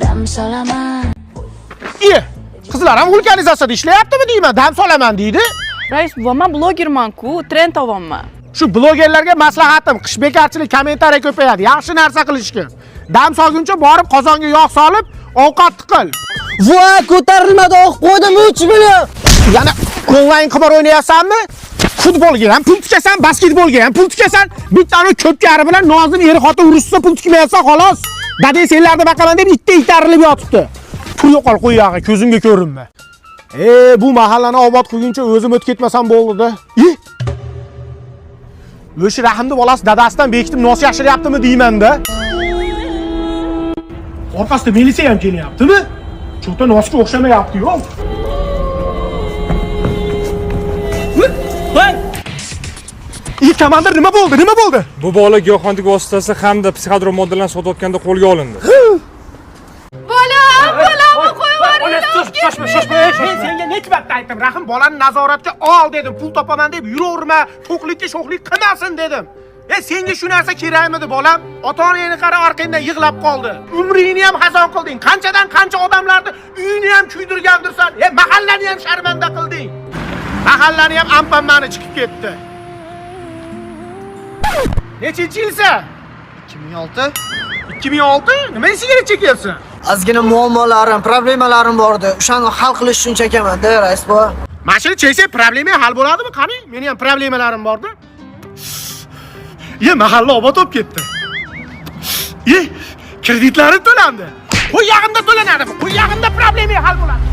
Dam solaman. Iye, qizlar ham vulkanizatsiyada ishlayaptimi deyman, dam solaman deydi. Rais buva, man blogerman-ku, trend olyapman. Shu blogerlarga maslahatim, qish bekarchilik, kommentariya ko'payadi. Yaxshi narsa qilishga. Dam solguncha borib qozonga yog' solib, ovqat qil. Voy, ko'tarilmadi, oqib qo'ydim 3 million. Yana onlayn qimor o'ynayapsanmi? Futbolga ham pul tikasan, basketbolga ham pul tikasan. Bittani ko'pkari bilan Nozim er xotin urushsa pul tikmayapsan xolos. Dadang senlarni baqaman deb itda itarilib yotibdi. Tur yo'qol qo'y yog'i, ko'zimga ko'rinma. E, bu mahallani obod qilguncha o'zim o'tib ketmasam bo'ldi-da. E? O'sha Rahimni bolasi dadasidan bekitib nos yashiryaptimi deyman-da. Orqasida militsiya ham kelyaptimi? Cho'ta nosga o'xshamayapti, yo'q. E, komandir nima bo'ldi? Nima bo'ldi? Bu bola giyohvandlik vositasi hamda psixotrop moddalarni sotayotganda qo'lga olindi. Bolam, bolamni qo'yib Shoshma, shoshma. Men senga necha marta aytdim, Rahim bolani nazoratga ol dedim, pul topaman deb yuraverma, to'qlikka sho'xlik qilmasin dedim. E, senga shu narsa kerakmidi, bolam? Ota-onangni qara, orqangdan yig'lab qoldi. Umringni ham hazon qilding. Qanchadan qancha odamlarni uyini ham kuydirgandirsan. E, mahallani ham sharmanda qilding. Mahallani ham ampanmani chiqib ketdi. Nechinchi yilsan? 2006. 2006? Nima sigaret chekyapsan? Ozgina muammolarim, problemalarim bor edi. O'shani hal qilish uchun chekaman-da, rais buva. Mana shuni cheksak problema hal bo'ladimi? Qani, meni ham problemalarim borda. Ye, mahalla obod bo'lib ketdi. Ye, kreditlarim to'landi. Qo'y yog'imda to'lanadi. Qo'y yog'imda problema hal bo'ladi.